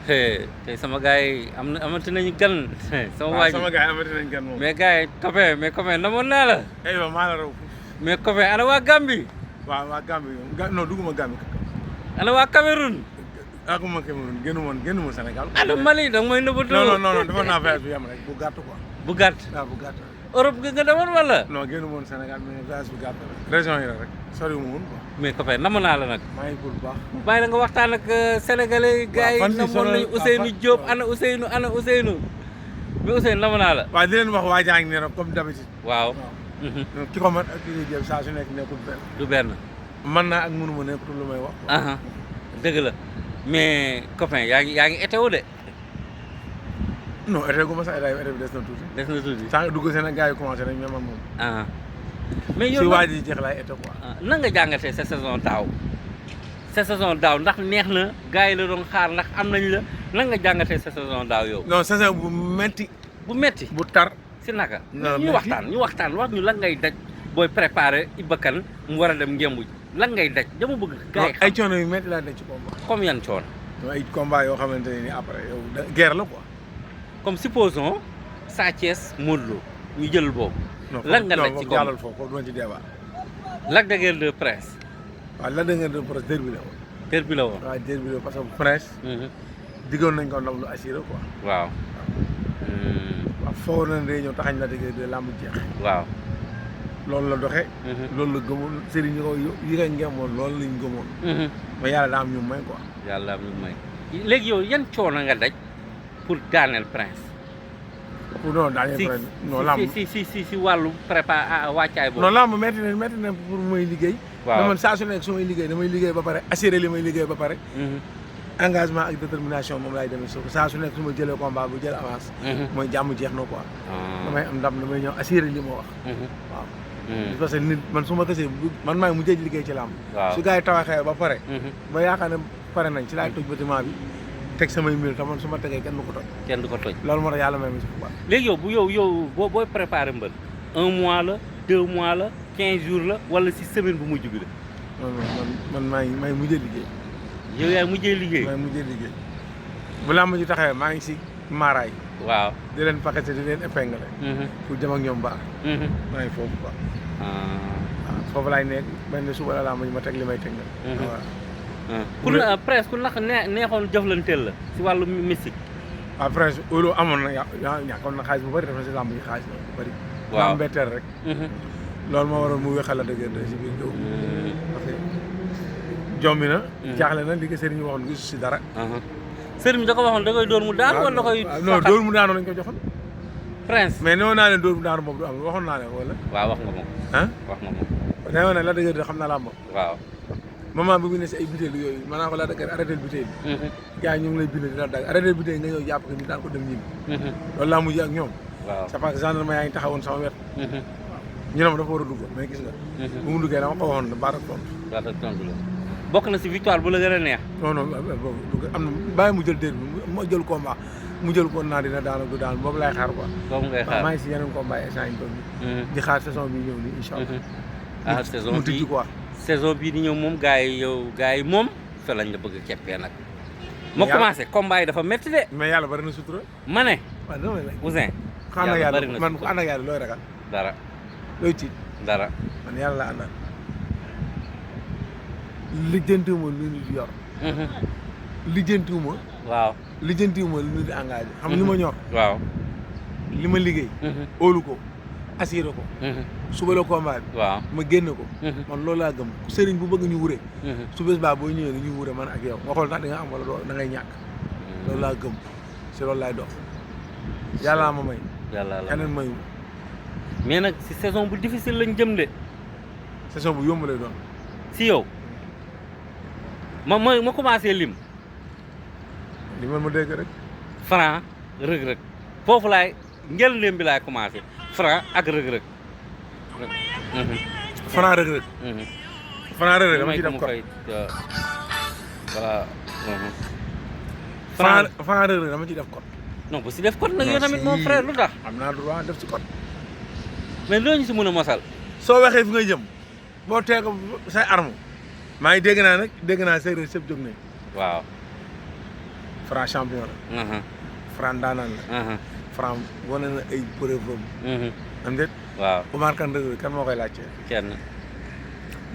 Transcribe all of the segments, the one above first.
tey sama gars yi amati nañu gan. sama waa ji sama gars yi amati nañu gan moom. mais gars yi copain namoon naa la. aywa maa la raw. mais copain ana waa Gambie. waaw waa Gambie non dugguma Gambie. ana waa Cameroun. akuma Cameroun génnuma Sénégal. ana Mali da nga may nëbbatu. non dafa naa voyage bi yam rek bu gàtt quoi. bu gàtt. waaw bu gàtt. Europe nga demoon wala. non génnuma woon Sénégal mais voyage bu gàtt la. région yi la rek soriwuma woon quoi. mais copain namm naa la nag. maa ngi pour bu baax. bàyyi la nga waxtaan ak sénégalais gars yi namoon nañu Ousseynou Diop ana Ousseynou mais Ousseynou namm naa la. waaw di leen wax waa jaa ngi ne rek comme d'habitude. waaw. ki ko mën ak ki ñuy jëm saa su nekk nekkul benn. du benn. mën naa ak mënuma nekkutul lu may wax. dëgg la mais copain yaa ngi étéo de. non été gu ma sax été bi des na tuuti. des na tuuti. sànq dugg seen gars yi commencé nañ mais man moom. mais yow si waa ji jeex laay été quoi. nan nga jàngatee sa saison daaw ndax neex na gars yi la doon xaar ndax am nañ la nan nga jàngatee sa saison daaw yow. non saison bu metti bu metti bu tar. si naka. non ñu waxtaan wax ñu lan ngay daj booy préparé Iba Kane mu war a dem ngembu lan ngay daj dama bëgg. gars yi xam ay coono yu metti laa daj ci combat. comme yan coono. ay combat yoo xamante ne ni après yow guerre la quoi. comme supposons Sa Thiès Modou Lo ñu jël boobu. lan nga daj ci combat non foofu du ma ci débat. Lac de Guiers 2 Prince. waaw Lac de Guiers 2 Prince derby la woon. derby la woon. waaw derby la parce que Prince. diggoon nañ ko ndam lu assuré quoi. waaw. waaw foofu nañ réunion taxañ Lac de Guiers 2 làmb jeex. waaw. loolu la doxee. loolu la gëmoon sëriñ ñi ko yi nga ngemoon loolu lañ gëmoon. mais yàlla daa am ñu may quoi. yàlla am ñu may léegi yow yan coono nga daj pour daaneel Prince. pour non daaneel Prince non làmb si wàllu wàccaay boobu. non làmb métti na pour muy liggéey. waaw man saa su nekk su may liggéey damay liggéey ba pare assuré li may liggéey ba pare. engagement ak détermination moom laay demee suuf saa su nekk su ma jëlee combat bu jël avance. mooy jàmm jeex na quoi. damay am ndam damay ñëw assuré li ma wax. waaw. parce que nit man su ma kësee man maay mujjee liggéey ci làmb. waaw su gars yi tawaxee ba pare. ba yaakaar ne pare nañ ci laay toj bâtiment bi teg samay mil te man su ma tegee kenn du ko toj. kenn du ko toj. loolu moo tax yàlla may ma si bu baax. léegi yow booy préparé mbër 1 mois la 2 mois la 15 jours la wala si semaine bu mujj bi la. man maay mujjee liggéey. yow yaay mujjee liggéey. maay mujjee liggéey bu làmb ji taxawee maa ngi si maaraay. waaw di leen paqueté di leen épinglé. pour jëm ak ñoom baax. maa ngi foofu quoi. waaw foofu laay nekk benn suba la làmb ji ma teg li may teg nag. waaw. Prince ku neexoon jëflanteel la si wàllu mystique. waaw Prince loolu amoon na ñàkkoon na xaalis bu bëri dafa si làmb ji xaalis bu bëri. waaw làmb mbetteel rek. loolu moo waroon mu wéxal la dëgg si biir dëw. parce que jombi na. jaaxle na li ko sëriñ waxoon gisu si dara. sëriñ bi da ko waxoon da koy dóor mu daan wala da koy. non dóor mu daanu lañ ko joxoon. Prince mais nee naa leen dóor mu daanu boobu du am waxoon naa leen wala. waaw wax nga moom. wax nga moom. nee woon ne la dëgg xam naa làmb. waaw. moment bi mu ne si ay butéel yooyu maanaam ko la dëgg arrêté butéel yi. gars yi ñu ngi lay bind di la dagg arrêté butéel nga ñëw jàpp ko ñu daan ko dem ñibbi. loolu laa mujj ak ñoom. waaw c'est parce que gendarme yaa ngi taxawoon sama wet. ñu ne ma dafa war a dugg mais gis nga. bu mu duggee dama ko waxoon ne baat ak tontu. baat ak tontu la bokk na si victoire bu la gën a neex. non boobu am na bàyyi mu jël déet bi mu jël combat mu jël ko naa dina daanu du daan boobu laay xaar quoi. boobu ngay xaar maa ngi si yeneen combat yi instant yi di xaar saison bi ñëw nii incha allah. saison mu bii tijji quoi. saison bii di ñëw moom gars yi moom fa lañ la bëgg a keppee nag. ma commencé combat yi dafa métti de. mais yàlla bari na sutura. ma ne. waaw damay lay. Ouzin. yàlla bari na man ku ànd ak yàlla looy ragal. dara. looy tiit. dara. man yàlla la àndal. lijjantiwuma lu nit yor. lijjantiwuma. waaw. lijjantiwuma lu nit engagé. xam li ma ñor. waaw. li ma liggéey. óolu ko assuré ko. suba la combat bi. waaw ma génn ko. man loolu laa gëm sëriñ bu bëgg ñu wure. su bés baa boo ñëwee ñu wure man ak yow nga xool ndax di nga am wala da ngay ñàkk. loolu laa gëm si loolu laay dox. yàllaa ma may. yàlla la keneen mayu. mais nag si saison bu difficile lañ jëm de. saison bu yomb lay doon. si yow ma commencé lim. li ma dégg rek. Franc Reug-Reug foofu laay njëlbéen bi laay commencé Franc ak Reug-Reug. Franc Reug-Reug. Franc Reug-Reug dama ci def code. voilà. Franc Reug-Reug dama ci def code. non bu si def code nag yow tamit mon frère lu tax. am naa droit def ci code. mais loolu ñu si mën a mosal. soo waxee fi nga jëm boo tee ko say arme maa ngi dégg naa séeréer sëpp jóg nañ. waaw. Franc champion la. Franc daanaan la. Franc wane na ay preuve am. am déet. waaw Omar Kane Reug Reug kan moo koy laajte. kenn.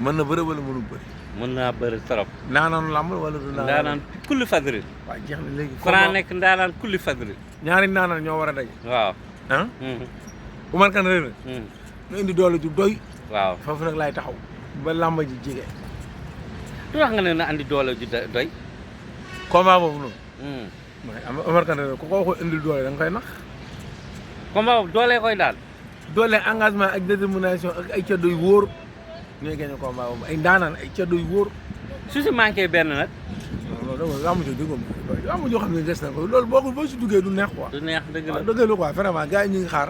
mën na bëre wala mënul bëri. mën naa bëri trop. ndaanaan lamb wala du ndaanaan kulli fadri. waaw jeex na léegi. Franc nekk ndaanaan kulli fadri. ñaari ndaanaan ñoo war a daje. waaw. ah. Omar Kane Reug Reug. ñu indi doole ju doy. waaw foofu nag laay taxaw. ba làmb ji jege. lu tax nga ne na andi doole ju doy. combat boobu noonu. mooy am Omar Kane Reug Reug ku ko waxoo indil doole da nga koy nax. combat boobu doolee koy daal. doole engagement ak détermination ak ay caddo yu wóor ñooy gagné combat boobu ay ndaanaan ay caddo yu wóor. su si manqué benn nag. non loolu làmb ji dëgg moom làmb joo xam ne des na ko loolu boo si duggee du neex quoi. du neex dëgg la waaw dëgg la quoi vraiment gars yi ñu ngi xaar.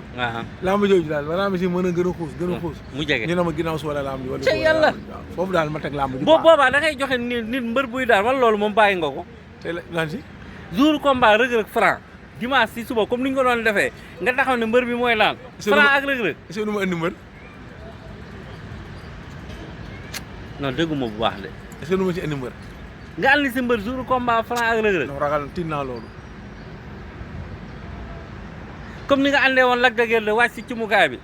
làmb jooju daal balaa ma si mën a gën a xuus. mu jege ñu ne ma ginnaaw su wala làmb ji. wala ca yàlla foofu daal ma teg làmb ji. boobaa da ngay joxe nit mbër buy daal wala loolu moom bàyyi nga ko. te lan si. jour combat Reug Reug Franc dimanche si suba comme ni ñu ko doon defee nga taxaw ne mbër bi mooy laan. Franc ak Reug Reug. est-ce que nu ma indi mbër. non dégguma bu baax de. est-ce que nu ma ci indi mbër. nga andi si mbër jour combat Franc ak Reug Reug. non ragal tiit naa loolu. comme ni nga andee woon Lac de Guiers de wàcc si cumukaay bi.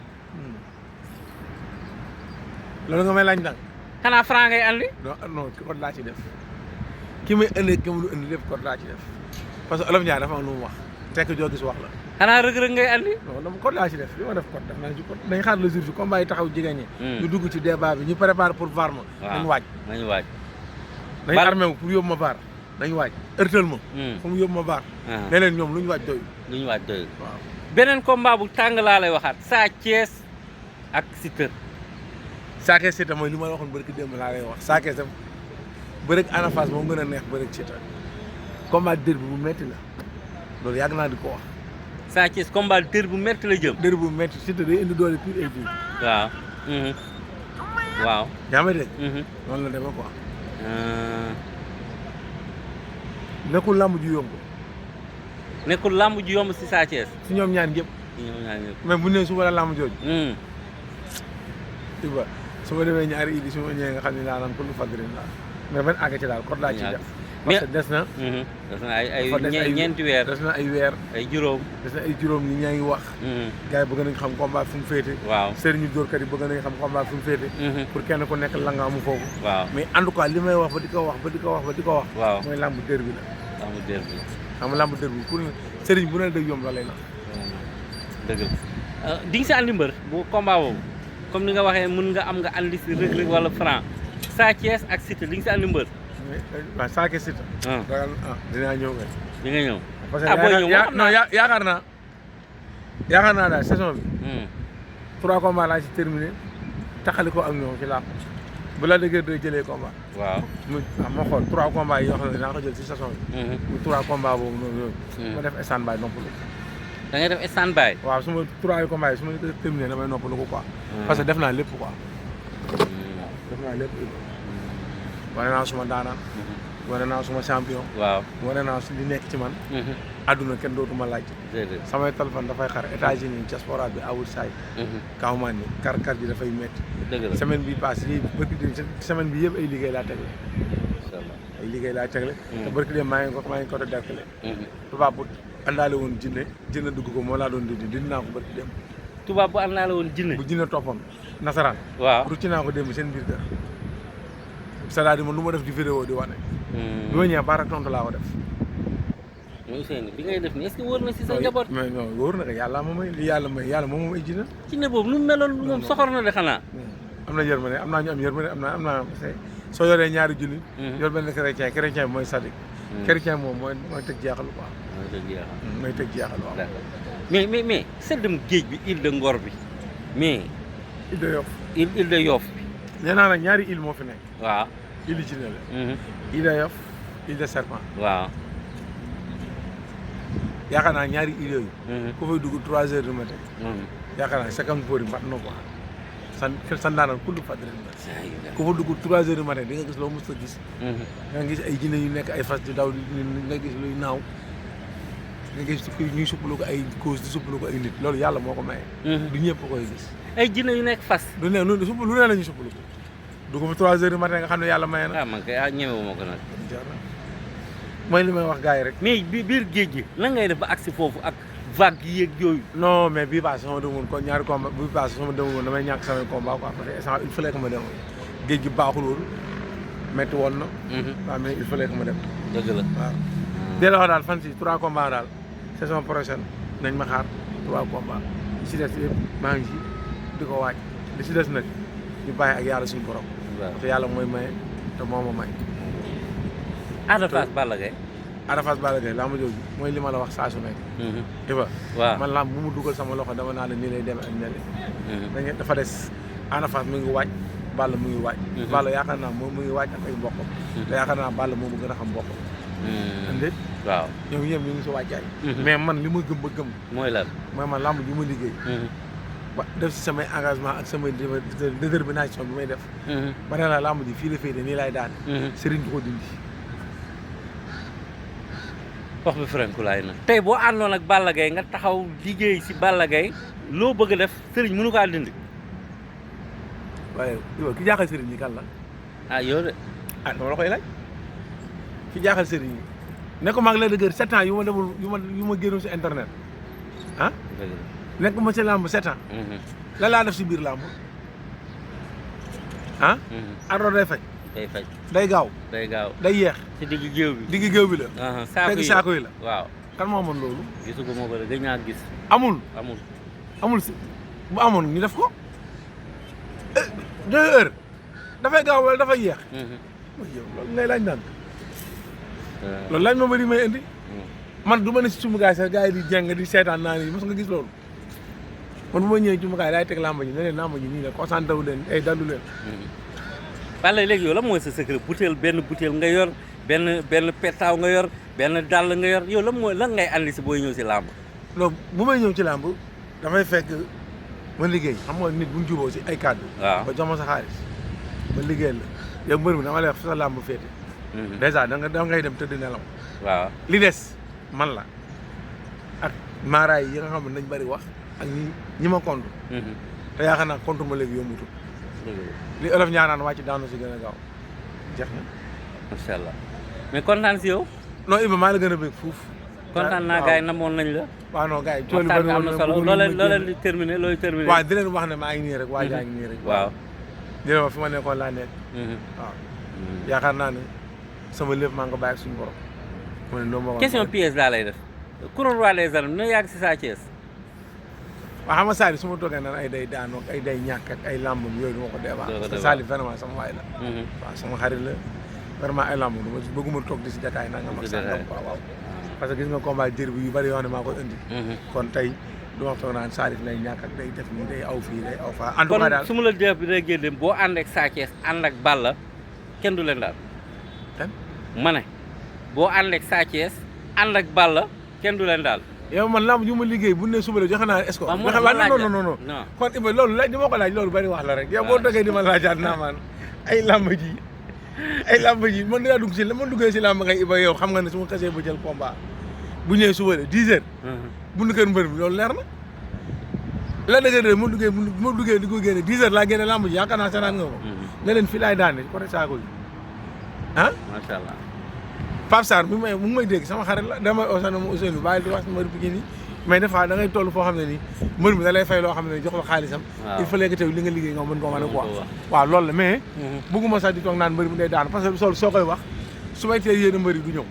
loolu nga may laaj nag. xanaa Franc ngay andi. non non code laa ci def ki may indi ki mu lu indi lépp code laa ci def parce que olof Ndiaye dafa am lu mu wax tekk joo gis wax la. xanaa Reug Reug ngay andi. non dama code laa ci def li ma def code def naa ci code dañ xaar le jour bi combat yi taxaw jigéen ñi. ñu dugg ci débat bi ñu préparé pour VAR ma. nañ waaj nañu waaj. nañ armé wu pour yóbbu ma VAR nañ waaj ërtal ma. pour mu yóbbu ma VAR. leneen ñoom lu ñu waaj doyul. lu ñu waaj doyul. waaw beneen combat bu tàng laa lay waxaat Sa Thiès ak Siteu. Sa Thiès Siteu mooy li ma la waxoon bëri ki démb laa lay wax Sa Thiès daf bëri Ada Fass moom gën a neex bëri Siteu combat dër bi bu metti la loolu yàgg naa di ko wax. Sa Thiès combat dër bu metti la jëm. dër bu metti Siteu day indi doole pure et dure. waaw. waaw. yaa ngi may dégg. noonu la demee quoi. nekkul làmb ju yomb. nekkul làmb ju yomb si Sa Thiès. si ñoom ñaan ñëpp. ñoom ñaar ñëpp. mais bu ñu nee suba la làmb jooju. tu vois su ma demee ñaari idi su ma ñëwee nga xam ne daanaka ku lu fadrin la mais ban àgg ci daal code laa ciy def. parce que des na. des na ay ñeenti weer. des na ay weer. ay juróom. des na ay juróom ñi ñaa ngi wax. gars yi bëgg nañu xam combat fu mu féete. waaw sëriñu dóorkat yi bëgg nañu xam combat fu mu féete. pour kenn ku nekk la nga amu foofu. waaw mais en tout cas li may wax ba di ko wax ba di ko wax ba di ko wax. waaw mooy làmb dër bi la. làmb dër bi. xam nga làmb dër bi pour sëriñ bu ne dëgg yomb la lay nax. dëgg la di nga si andi mbër bu combat boobu comme ni nga waxee mun nga am nga andi si Reug Reug wala Franc Sa Thiès ak Siteu di nga si andi mbër. waaw Sa Thiès Siteu. dinaa ñëw kay. di nga ñëw. parce que non yaakaar naa daal saison bi. 3 combats laa ci terminé taxali ko ak ñoom ci làmb bu la dëggee doy jëlee combat. waaw ma xool 3 combats yi yoo xam ne dinaa ko jël ci saison bi. mu 3 combats boobu noonu yooyu. ma def stand by noppalu. da ngay def stand by. waaw su ma 3 combats yi su ma terminé damay noppalu ko quoi. parce que def naa lépp quoi. def naa lépp. wane naa suma daanaan. wane naa suma champion. waaw wane naa li nekk ci man. àdduna kenn dootuma laaj. samay téléphone dafay xar États-Unis diaspora bi outside. kawman ni kar bi dafay métti. dëgg la semaine bi passé yi semaine bi yëpp ay liggéey laa tegle. ay liggéey laa tegle. te barki dem maa ngi ko derkale. tubaab bu àndaale woon jinne dugg ko moo laa doon dindi naa ko barki dem. tubaab bu àndaale woon jinne. bu jinne toppoon nasaraan. waaw rucci naa ko démb seen biir kër. c'est-à-dire man lu ma def di vidéo di wane. bi ma ñëwee baara tontu laa ko def. mooy Ousseynou bi ngay def nii est-ce que wóor na si sa njaboot. mais non wóor na ko yàlla moom may li yàlla may yàlla moom ay jinne. jinne boobu nu mu meloon moom soxor na de xanaa. am na yërmande am naa ñu am yërmande am naa soo yoree ñaari jullit. yor benn chrétien bi mooy sadik. chrétien moom mooy teg jeexal quoi. mooy teg jeexal waaw. mais seddum géej bi île de Ngor bi mais. île de Yoff. île de Yoff bi. nee naa nag ñaari île moo fi nekk. waaw. île yi ci ne la. île de Yoff île de Serpent. waaw. yaakaar naa ñaari île yooyu. ku fay dugg 3 heures du matin. yaakaar naa sakam boori mbat na quoi. san daanal kullu fadrin la. ku fa dugg 3 heures du matin di nga gis loo mës a gis. nga gis ay jinne yu nekk ay fas di daw nga gis luy naaw. nga gis ñuy suppalu ko ay cause di suppalu ko ay nit loolu yàlla moo ko maye. du ñëpp koy gis. ay jinne yu nekk fas. lu ne lu ne la ñuy suppalu ko. dugg fa 3 heures du matin nga xam ne yàlla maye na. man kay ñemewu ma ko nag. mooy li may wax gars yi rek. mais biir géej gi lan ngay def ba agsi foofu ak vague yi yeeg yooyu. non mais bii passé sama demoon kon ñaari combat bii passé sama demoon damay ñàkk samay combat quoi parce que instant il fallait que ma demoon géej gi baaxul woon métti woon na. waaw mais il fallait que ma dem. dëgg la waaw. dee la wax daal fan si 3 combats daal saison prochaine nañ ma xaar 3 combats li si des yëpp maa ngi ci di ko waaj li si des nag ñu bàyyi ak yàlla suñu borom. waaw te yàlla mooy maye te moo ma may. Ada Fass Balla Gaye. Ada Fass Balla Gaye làmb jooju mooy li ma la wax saa su nekk. Iba waaw man làmb bu mu dugal sama loxo dama naa la nii lay demee ak ñeneen. dafa des Ada Fass mu ngi waaj Balla mu ngi waaj. Balla yaakaar naa moom mu ngi waaj ak ay mboqam. te yaakaar naa Balla moom mu gën a xam mboqam. andét waaw ñoom ñëpp ñu ngi si wàccaay. mais man li ma gëm ba gëm. mooy lan. mooy man làmb bi ma liggéey. ba def si samay engagement ak samay détermination bi may def. ba ne la làmb ji fii la féetee nii laay daan. Serigne du ko dindi. wax bi Farankulaay na. tey boo àndoon ak Balla Gaye nga taxaw liggéey si Balla Gaye loo bëgg a def Serigne mënu kaa dindi. waaye yow ki jaaxal Serigne yi kan la. ah yow de. ah dama la koy laaj ki jaaxal Serigne yi ne ko maa ngi lay dëgër 7 ans yu ma demul yu ma génnoon si internet ah. nekk ma si làmb 7 ans. la laa def si biir làmb ah. Ardo day faj. day faj day gaaw. day gaaw day yeex. ci digg géew bi. digg géew bi la. saako yi la. waaw. kan moo amoon loolu. gisu ko moo bëri gëj naa gis. amul si bu amoon ñu def ko. 2 heures dafay gaaw wala dafay yeex. yow loolu ngay laaj naan. loolu laaj ma bëri may indi. man du ma ne si cumukaay sax gars yi di jàng di seetaan naa ni mos nga gis loolu. man bu ma ñëwee cumukaay laay teg làmb ji ne leen làmb ji nii la concentré wu leen ay dalu leen. Balla léegi yow la mooy sa secret benn butéel nga yor benn petaaw nga yor benn dàll nga yor yow la mooy lan ngay andi si booy ñëw si làmb. loolu bu may ñëw ci làmb dafay fekk ma liggéey xam nga nit bu ñu juboo si ay kàddu. waaw ba jox ma sa xaalis ma liggéey la yow mbër mi dama lay wax fi sa làmb féete. dèjà da ngay dem tëdd nelaw. waaw li des man la ak maaraay yi nga xam ne nañ bari wax ak ñi ma compte. te yaakaar naa compte ma léegi yombutul. li olof ñaanaan wàcc daanu si gën a gaaw jeex na. macha allah mais kontaan si yow. non Iba maa la gën a bëgg fuuf. kontaan naa gars yi namoon nañ la. waaw non gars yi coono bari am na solo loo leen di terminer looy terminer. waaw di leen wax ne maa ngi nii rek waa jaa ngi nii rek. waaw di leen wax fi ma nekkoon laa nekk. waaw yaakaar naa ne sama lépp maa ngi ko bàyyi ak suñu borom. mu ne noonu moo question pièce daa lay def. couronne roi des arènes na yàgg si Sa Thiès. waaw xam nga Sali su ma toogee naan ay day daanoo ay day ñàkk ak ay làmbam yooyu du ma ko débat. parce que Sali vraiment sama waay la. waaw sama xarit la vraiment ay làmbam dama bëgguma toog di si détail nangam ak sàngam quoi waaw. parce que gis nga combat jër bi yu bëri yoo xam ne maa koy indi. kon tey du ma toog naan Sali lay ñàkk ak day def nii day aw fii day aw faa. en tout cas daal kon su ma la déggee dem boo ànd ak Sa Thiès ànd ak Balla kenn du leen daal. kan ma ne boo ànd ak Sa Thiès ànd ak Balla kenn du leen daal. yow man lamb ju ma liggéey bu ne suba la joxe naa escorte. waaw non kon Iba loolu laaj di ma ko laaj loolu bari wax la rek. yow boo toogee di ma laajaat naa maan ay lamb ji man dinaa dugg si man duggee si lamb ngay Iba yow xam nga ne su ma xasee ba jël combat bu ñëwee suba la 10 heures. bu nu kër mbër mi loolu leer na. la dëgg de ma duggee di ko génne 10 heures laa génne lamb ji yaakaar naa seetaan nga ko. ne leen fii laay daane côté saako yi ah. macha allah. Pape Sarr mu ngi may dégg sama xarit la damay osana ma Ousseynou bàyyi di wax mbër Pikine yi mais des fois da ngay toll foo xam ne nii mbër mi da lay fay loo xam ne jox la xaalisam. il faut que tey li nga liggéey nga mën koo mën a quoi. waaw loolu la mais. bëgguma sax di toog naan mbër mi day daan parce que sol soo koy wax su may tee yéen a mbër yi du ñëw.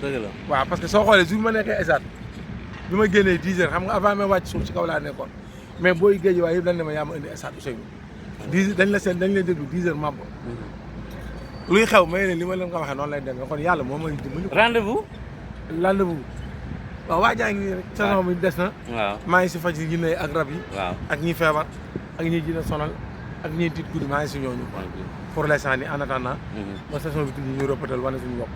dëgg la waaw parce que soo xoolee jour bi ma nekkee esaat bi ma génnee 10 heures xam nga avant may wàcc suuf ci kaw laa nekkoon mais booy géej waaye yëpp dañ ne ma yaa ma indi esaat Ousseynou 10 dañ leen déglu 10 heures màbb luy xew may ne li ma leen ko waxee noonu lay demee kon yàlla moo may dimbali. rendez-vous. waaw waajaa ngi rek saison bi des na. waaw maa ngi si faj yi jinne ak rab yi. waaw ak ñi feebar ak ñi dina sonal ak ñi tiit guddi maa ngi si ñooñu. pour l'instant nii en attendant. ba saison bi tudd ñu rëppatal wane suñu bopp.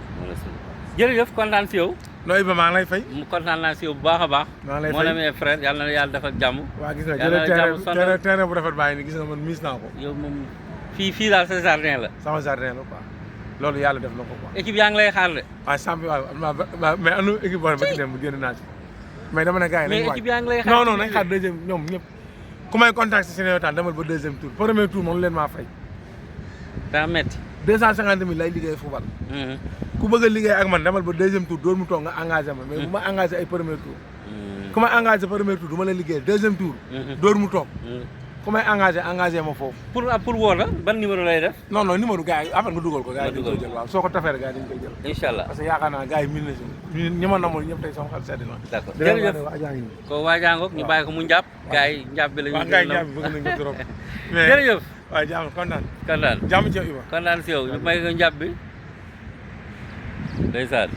jërëjëf kontaan si yow. non Iba maa ngi lay fay. kontaan naa si yow bu baax a baax. maa ngi lay fay moo demee frère yàlla na yàlla defal jàmm. waaw gis nga jëlee terrain bu rafet baa ngi nii gis nga man miis naa ko. yow moom fii daal sa jardin la. sama jardin la quoi. loolu yàlla def na ko quoi. équipe yaa ngi lay xaar de. waaw samp waaw mais anu équipe boo xam ne dem bu génn naa ci. mais dama ne gars yi mais équipe yaa ngi lay xaar non nañ xaar deuxième ñoom ñëpp ku may contacter si ne yow demal ba deuxième tour premier tour moom leen maa fay. daa metti 250 000 lay liggéey football. ku bëgg a liggéey ak man demal ba deuxième tour dóor mu toog nga engagé ma mais bu ma engagé ay premier tour. ku ma engagé premier tour du ma la liggéey deuxième tour. dóor mu toog. ku may engagé ma foofu. pour woo la ban numéro lay def. non numéro gars yi après nga dugal ko. gars yi dañ koy jël waaw soo ko tafee rek gars yi dañ koy jël. incha allah parce que yaakaar naa gars yi miin na si ñi ma namul ñëpp tey sama xel sedd na. d'accord jërëjëf ko waajaangoog ñu bàyyi ko mu njàpp. gars yi njàpp bi la ñu. waaw gars yi njàpp bi bëgg nañ ko trop. mais jërëjëf. waaw jàmm kontaan. kontaan jàmm ci yow Iba. kontaan si yow ñu may ko njàpp bi ndeysaan